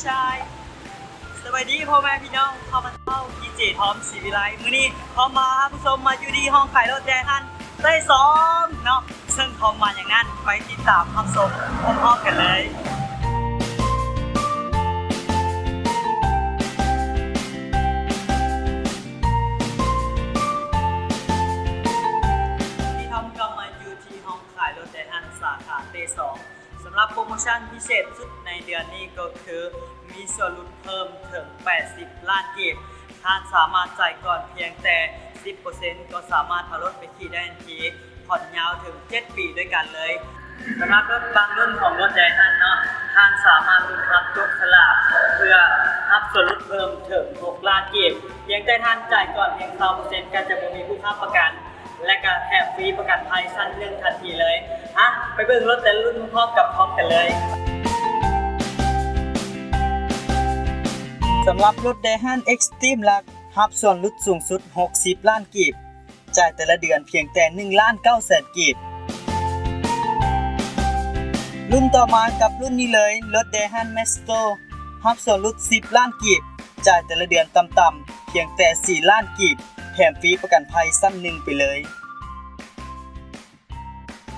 ຊາຍ ສະບາຍດີພໍ່ແມ່ພີ່ນ້ອງ ຂ້າພະເຈົ້າ ດີເຈ ທອມ ສີວິໄລ. ມື້ນີ້ທອມມາຮັບຊົມ ມາຢູ່ທີ່ຫ້ອງຂາຍລົດໃຫຍ່ຫັ້ນ ເຕສອງເນາະ ເຊິ່ງທອມມາຫຍັງນັ້ນ ໄປຕິດຕາມຮັບຊົມພ້ອມໆກັນເລີຍ. ທີ່ທອມກໍມາຢູ່ທີ່ຫ້ອງຂາຍລົດໃຫຍ່ຫັ້ນ ສາຂາເຕສອງ. ສຳລັບໂປຣໂມຊັນພິເສດສຸດໃນເດືອນນີ້ກໍຄື ມີສ່ວນຫຼຸດເພີ່ມເຖິງແປດສິບລ້ານກີບ. ທ່ານສາມາດຈ່າຍກ່ອນພຽງແຕ່ສິບເປີເຊັນ ກໍສາມາດເອົາລົດໄປຂີ່ໄດ້ທັນທີ ຜ່ອນຍາວເຖິງເຈັດປີດ້ວຍກັນເລີຍ. ສຳລັບລົດບາງລຸ້ນຂອງລົດໃຫຍ່ຫັ້ນເນາະ ທ່ານສາມາດລຸ້ນຮັບຈັບສະຫຼາກເພື່ອຮັບສ່ວນຫຼຸດເພີ່ມເຖິງຫົກລ້ານກີບ ພຽງແຕ່ທ່ານຈ່າຍກ່ອນພຽງຊາວເປີເຊັນ ກໍຈະບໍ່ມີຜູ້ຄ້ຳປະກັນ ແລະ ກະແຖມຟຣີປະກັນໄພຊັ້ນໜຶ່ງທັນທີເລີຍ. ອະ ໄປເບິ່ງລົດແຕ່ລະລຸ້ນພ້ອມກັບທອມກັນເລີຍ. ສຳລັບລົດໄດຮັນເອັກສະຕຣີມລັກ ຮັບສ່ວນຫຼຸດສູງສຸດຫົກສິບລ້ານກີບ ຈ່າຍແຕ່ລະເດືອນພຽງແຕ່ໜຶ່ງລ້ານເກົ້າແສນກີບ. ລຸ້ນຕໍ່ມາກັບລຸ້ນນີ້ເລີຍ, ລົດໄດຮັນແມັດສະໂຕ ຮັບສ່ວນຫຼຸດສິບລ້ານກີບ ຈ່າຍແຕ່ລະເດືອນຕ່ຳໆພຽງແຕ່ສີ່ລ້ານກີບ ແຖມຟຣີປະກັນໄພຊັ້ນໜຶ່ງໄປເລີຍ.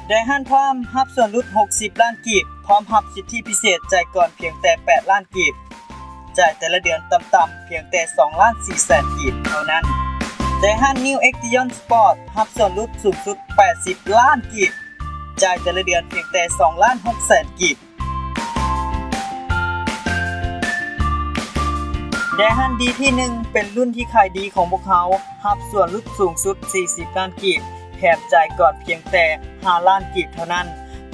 ໄດຮັນພຣາມ ຮັບສ່ວນຫຼຸດຫົກສິບລ້ານກີບ ພ້ອມຮັບສິດທິພິເສດຈ່າຍກ່ອນພຽງແຕ່ແປດລ້ານກີບ ຈ່າຍແຕ່ລະເດືອນຕ່ຳໆພຽງແຕ່ສອງລ້ານສີ່ແສນກີບເທົ່ານັ້ນ. ໄດຮັນນິວເອັກຕິອອນສະປອດ ຮັບສ່ວນຫຼຸດສູງສຸດແປດສິບລ້ານກີບ ຈ່າຍແຕ່ລະເດືອນພຽງແຕ່ສອງລ້ານຫົກແສນກີບ. ໄດຮັນດີທີໜຶ່ງ ເປັນລຸ້ນທີ່ຂາຍດີຂອງພວກເຮົາ ຮັບສ່ວນຫຼຸດສູງສຸດສີ່ສິບລ້ານກີບ ແຖມຈ່າຍກ່ອນພຽງແຕ່ຫ້າລ້ານກີບເທົ່ານັ້ນ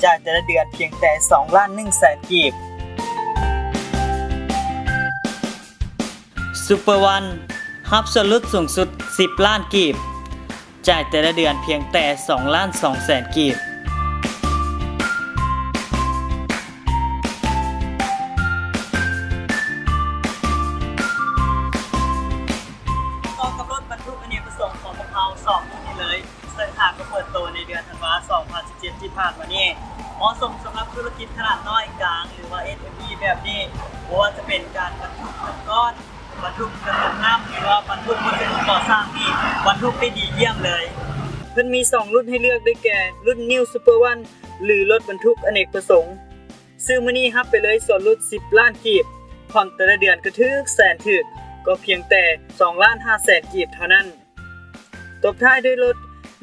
ຈ່າຍແຕ່ລະເດືອນພຽງແຕ່ສອງລ້ານໜຶ່ງແສນກີບ. ຊຸບເປີວັນ ຮັບສ່ວນຫຼຸດສູງສຸດສິບລ້ານກີບ ຈ່າຍແຕ່ລະເດືອນພຽງແຕ່ສອງລ້ານສອງແສນກີບ. ຕໍ່ກັບລົດບັນທຸກອະເນກປະສົງຂອງພວກເຮົາສອງລຸ້ນນີ້ເລີຍ ເຊິ່ງຫາກໍເປີດໂຕໃນເດືອນທັນວາ ສອງພັນສິບເຈັດ ທີ່ຜ່ານມານີ້ ເໝາະສົມສຳລັບທຸລະກິດຂະໜາດນ້ອຍກາງ ຫຼືວ່າ ເອັສເອັມອີ ແບບນີ້. ບໍ່ວ່າຈະເປັນການບັນທຸກເຄື່ອງກ້ອນ, ບັນທຸກເຄື່ອງສູບນ້ຳ ຫຼືວ່າບັນທຸກວັດສະດຸກໍ່ສ້າງນີ້ ບັນທຸກໄດ້ດີຢ້ຽມເລີຍ. ເພິ່ນມີສອງລຸ້ນໃຫ້ເລືອກ ໄດ້ແກ່ ລຸ້ນນິວຊຸບເປີວັນ ຫຼື ລົດບັນທຸກອະເນກປະສົງ. ຊື້ມື້ນີ້ຮັບໄປເລີຍສ່ວນຫຼຸດສິບລ້ານກີບ, ຜ່ອນແຕ່ລະເດືອນກໍຖືກແສນຖືກ, ກໍພຽງແຕ່ສອງລ້ານຫ້າແສນກີບເທົ່ານັ້ນ. ຕົບທ້າຍດ້ວຍລົດ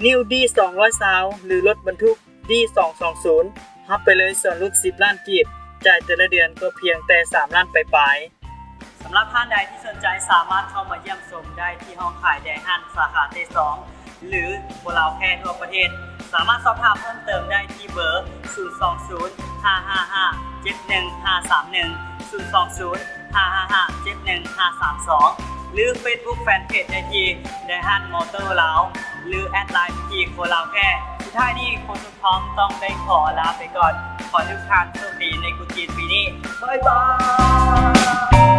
ນິວດີສອງຮ້ອຍຊາວ ຫຼື ລົດບັນທຸກດີສອງສອງສູນ ຮັບໄປເລີຍສ່ວນຫຼຸດສິບລ້ານກີບ, ຈ່າຍແຕ່ລະເດືອນກໍພຽງແຕ່ສາມລ້ານປາຍໆ. ສຳລັບທ່ານໃດທີ່ສົນໃຈ ສາມາດເຂົ້າມາຢ້ຽມຊົມໄດ້ທີ່ຫ້ອງຂາຍໄດຮັນສາຂາເຕສອງ ຫຼື ໂຄລາວແຄທົ່ວປະເທດ. ສາມາດສອບຖາມເພີ່ມເຕີມໄດ້ທີ່ເບີ ສູນສອງສູນ ຫ້າຫ້າຫ້າ ເຈັດໜຶ່ງຫ້າສາມໜຶ່ງ, ສູນສອງສູນ ຫ້າຫ້າຫ້າ ເຈັດໜຶ່ງຫ້າສາມສອງ ຫຼື ເຟສບຸກແຟນເພຈໄດ້ທີ່ ໄດຮັນມໍເຕີລາວ ຫຼື ແອັດໄລນ໌ໄປທີ່ໂຄລາວແຄ. ສຸດທ້າຍນີ້ ໂຄຊົນພ້ອມຕ້ອງໄດ້ຂໍລາໄປກ່ອນ. ຂໍໃຫ້ທຸກທ່ານໂຊກດີໃນກຸດຈີນປີນີ້. ບາຍບາຍ.